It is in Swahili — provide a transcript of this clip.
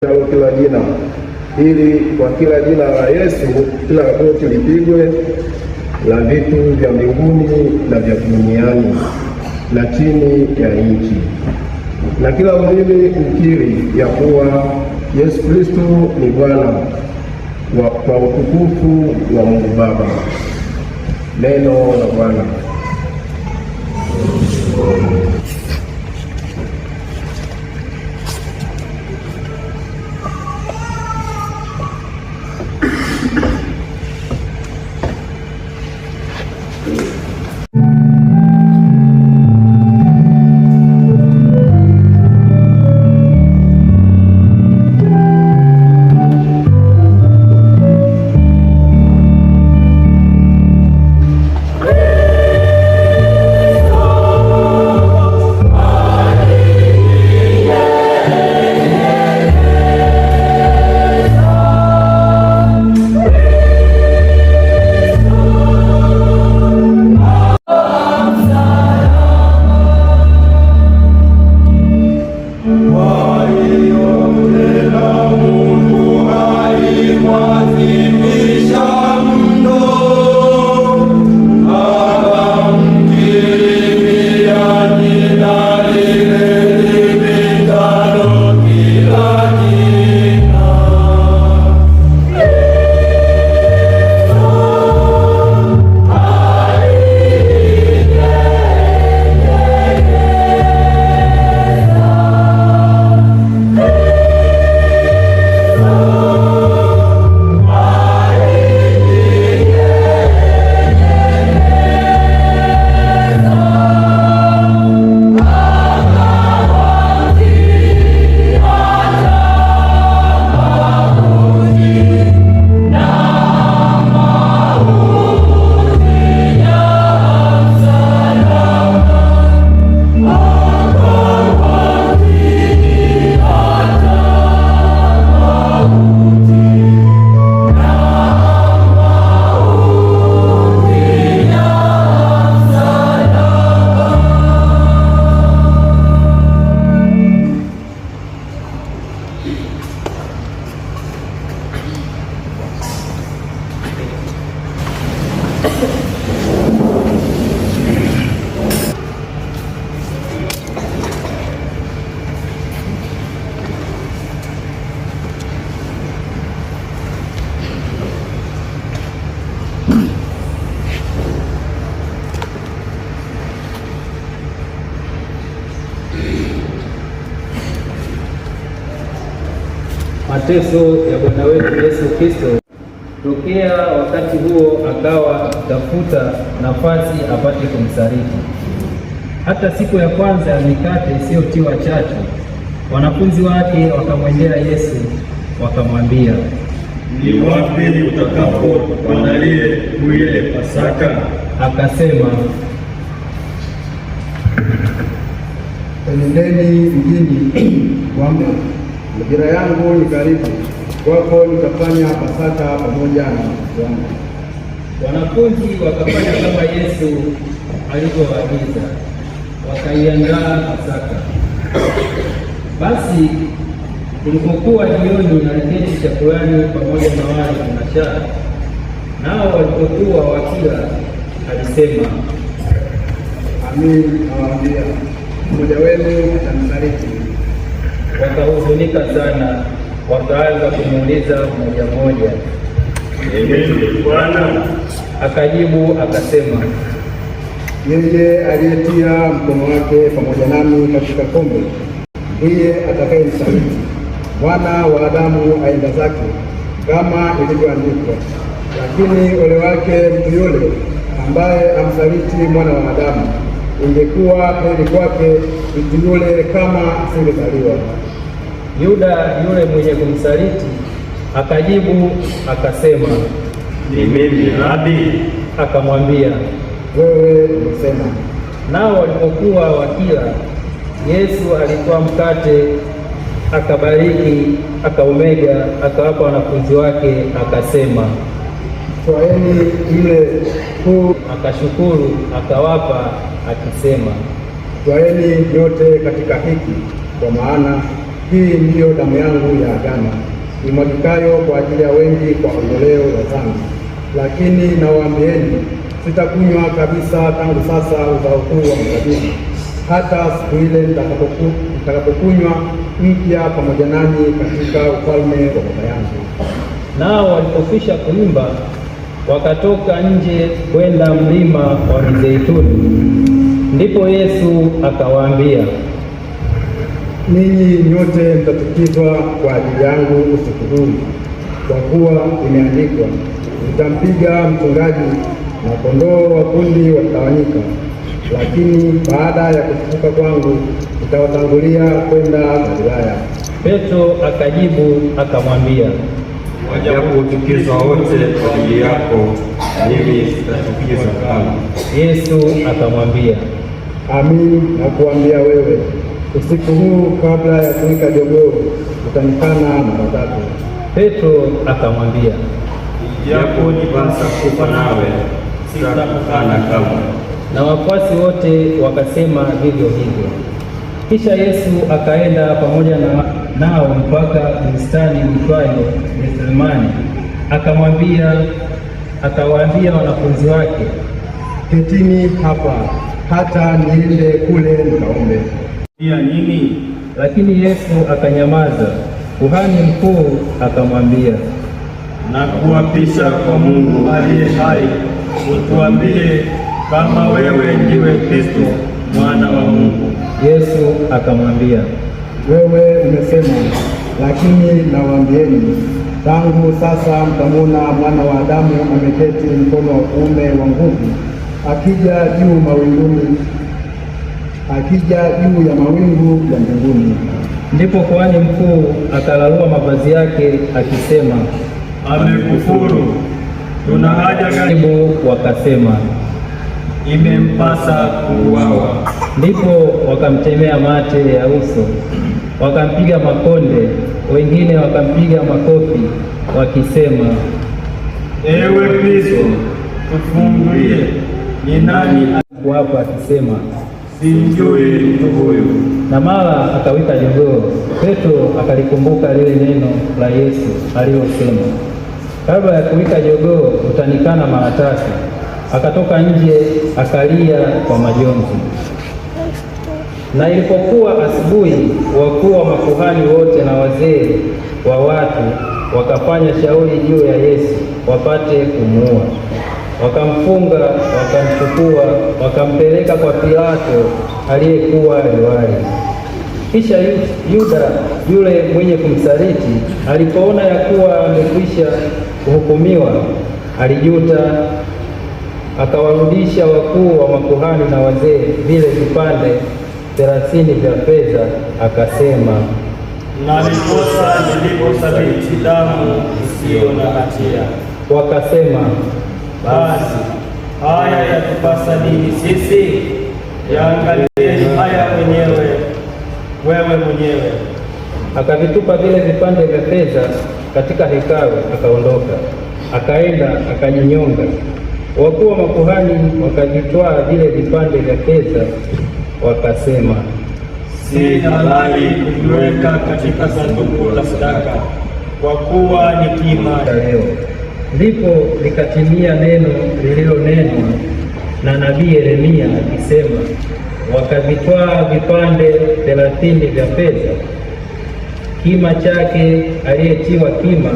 Kila jina ili kwa kila jina la Yesu kila goti lipigwe, la vitu vya mbinguni na vya duniani na chini ya nchi, na kila ulimi ukiri ya kuwa Yesu Kristo ni Bwana, kwa utukufu wa Mungu Baba. Neno la Bwana. Mateso ya Bwana wetu Yesu Kristo. Tokea wakati huo akawa akitafuta nafasi apate kumsaliti. Hata siku ya kwanza ya mikate isiyotiwa chachu, wanafunzi wake wakamwendea Yesu wakamwambia, ni wapi utakapo tuandalie tuile Pasaka? Akasema, enendeni mjini kwamba majira yangu ni karibu, kwako nitafanya Pasaka pamoja na wanafunzi wangu. Wanafunzi wakafanya kama Yesu alivyowaagiza, wakaiandaa Pasaka. Basi kulipokuwa jioni, aliketi chakulani pamoja na wale thenashara. Nao walipokuwa wakila, alisema, Amin nawaambia, mmoja wenu atanisaliti. Wakahuzunika sana, wakaanza kumuuliza mmoja mmoja, Ni mimi Bwana? Akajibu akasema, yeye aliyetia mkono wake pamoja nami katika kombe ndiye atakayenisaliti. Mwana wa Adamu aenda zake kama ilivyoandikwa, lakini ole wake mtu yule ambaye amsaliti mwana wa Adamu. Ingekuwa heri kwake mtu yule kama asingezaliwa. Yuda yule mwenye kumsaliti akajibu akasema, Ni mimi Rabi? Akamwambia, wewe umesema. Nao walipokuwa wakila, Yesu alitwaa mkate, akabariki, akaumega, akawapa wanafunzi wake, akasema, twaeni mle, huu. Akashukuru, akawapa, akisema, twaeni nyote katika hiki, kwa maana Hii ndiyo damu yangu ya agano, imwagikayo kwa ajili ya wengi kwa ondoleo la dhambi. Lakini nawaambieni, sitakunywa kabisa tangu sasa uzao huu wa mzabibu, hata siku ile nitakapokunywa mpya pamoja nanyi katika ufalme wa Baba yangu. Nao walipokwisha kuimba, wakatoka nje kwenda mlima wa Mizeituni. Ndipo Yesu akawaambia, Ninyi nyote mtachukizwa kwa ajili yangu usiku huu, kwa kuwa imeandikwa, nitampiga mchungaji na kondoo wa kundi watatawanyika. Lakini baada ya kufufuka kwangu nitawatangulia kwenda Galilaya. Petro akajibu akamwambia, Wajapochukizwa wote kwa ajili yako, mimi sitachukizwa kamwe. Yesu akamwambia, Amin, nakuambia wewe, usiku huu kabla ya kuwika jogoo utanikana mara tatu. Petro akamwambia, Ijapo nipasa kufa nawe, sitakukana kamwe. Na wafuasi wote wakasema vivyo hivyo. Kisha Yesu akaenda pamoja nao mpaka bustani iitwayo Gethsemane, akawaambia wanafunzi wake, Ketini hapa hata niende kule nikaombe. Pia nini? Lakini Yesu akanyamaza. Kuhani mkuu akamwambia, Na kuapisha kwa Mungu aliye hai, utuambie kama wewe ndiwe Kristo mwana wa Mungu. Yesu akamwambia, Wewe umesema, lakini nawaambieni, tangu sasa mtamwona Mwana wa Adamu ameketi mkono wa kuume wa nguvu, akija juu mawinguni, akija juu ya mawingu ya mbinguni. Ndipo kuhani mkuu akararua mavazi yake akisema, Amekufuru. Tuna haja gani? Jibu wakasema, Imempasa kuuawa. Ndipo wakamtemea mate ya uso, wakampiga makonde, wengine wakampiga makofi wakisema, Ewe Kristo, tufungulie. Ni nani? Kuapa akisema, Simjui mtu huyu. Na mara akawika jogoo. Petro akalikumbuka lile neno la Yesu alilosema, kabla ya kuwika jogoo utanikana mara tatu. Akatoka nje akalia kwa majonzi. Na ilipokuwa asubuhi, wakuu wa makuhani wote na wazee wa watu wakafanya shauri juu ya Yesu wapate kumuua. Wakamfunga, wakamchukua, wakampeleka kwa Pilato aliyekuwa liwali. Kisha Yuda yule mwenye kumsaliti alipoona ya kuwa amekwisha kuhukumiwa, alijuta, akawarudisha wakuu wa makuhani na wazee vile vipande 30 vya fedha, akasema, Nalikosa niliposaliti damu isiyo na hatia. Wakasema, Basi haya yatupasa nini sisi? Yaangalieni haya mwenyewe, wewe mwenyewe. Akavitupa vile vipande vya fedha katika hekalu, akaondoka, akaenda akajinyonga. Wakuu wa makuhani wakavitwaa vile vipande vya fedha, wakasema, Si halali kuviweka katika sanduku la sadaka, kwa kuwa ni kima. Leo ndipo likatimia neno lililonenwa na nabii Yeremia akisema, wakavitwaa vipande 30 vya fedha, kima chake aliyetiwa kima.